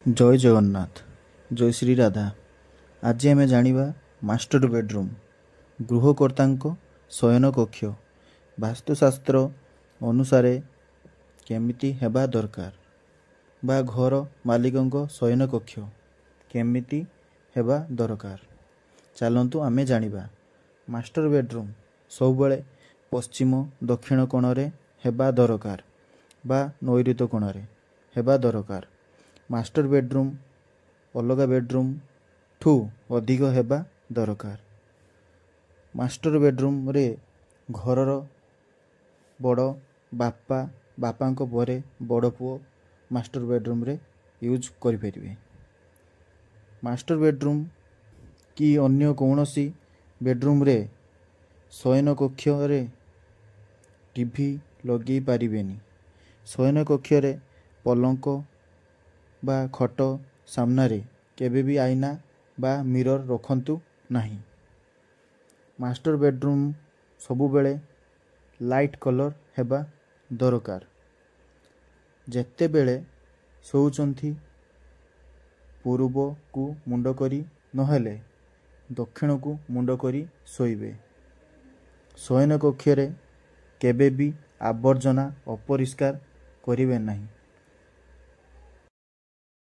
ଜୟ ଜଗନ୍ନାଥ, ଜୟ ଶ୍ରୀ ରାଧା। ଆଜି ଆମେ ଜାଣିବା ମାଷ୍ଟର ବେଡ଼ରୁମ୍, ଗୃହକର୍ତ୍ତାଙ୍କ ଶୟନ କକ୍ଷ ବାସ୍ତୁଶାସ୍ତ୍ର ଅନୁସାରେ କେମିତି ହେବା ଦରକାର ବା ଘର ମାଲିକଙ୍କ ଶୟନ କକ୍ଷ କେମିତି ହେବା ଦରକାର। ଚାଲନ୍ତୁ ଆମେ ଜାଣିବା। ମାଷ୍ଟର ବେଡ଼ରୁମ୍ ସବୁବେଳେ ପଶ୍ଚିମ ଦକ୍ଷିଣ କୋଣରେ ହେବା ଦରକାର ବା ନୈଋତ କୋଣରେ ହେବା ଦରକାର। ମାଷ୍ଟର ବେଡ଼ରୁମ୍ ଅଲଗା ବେଡ଼ରୁମ୍ ଠୁ ଅଧିକ ହେବା ଦରକାର। ମାଷ୍ଟର ବେଡ଼ରୁମ୍ରେ ଘରର ବଡ଼ ବାପା, ବାପାଙ୍କ ପରେ ବଡ଼ ପୁଅ ମାଷ୍ଟର ବେଡ଼ରୁମ୍ରେ ୟୁଜ୍ କରିପାରିବେ। ମାଷ୍ଟର ବେଡ଼ରୁମ୍ କି ଅନ୍ୟ କୌଣସି ବେଡ଼ରୁମ୍ରେ ଶୟନ କକ୍ଷରେ ଟିଭି ଲଗେଇ ପାରିବେନି। ଶୟନ କକ୍ଷରେ ପଲଙ୍କ ବା ଖଟ ସାମ୍ନାରେ କେବେ ବି ଆଇନା ବା ମିରର୍ ରଖନ୍ତୁ ନାହିଁ। ମାଷ୍ଟର ବେଡ଼ରୁମ୍ ସବୁବେଳେ ଲାଇଟ୍ କଲର୍ ହେବା ଦରକାର। ଯେତେବେଳେ ଶୋଉଛନ୍ତି ପୂର୍ବକୁ ମୁଣ୍ଡ କରି ନହେଲେ ଦକ୍ଷିଣକୁ ମୁଣ୍ଡ କରି ଶୋଇବେ। ଶୟନ କକ୍ଷରେ କେବେ ବି ଆବର୍ଜନା ଅପରିଷ୍କାର କରିବେ ନାହିଁ।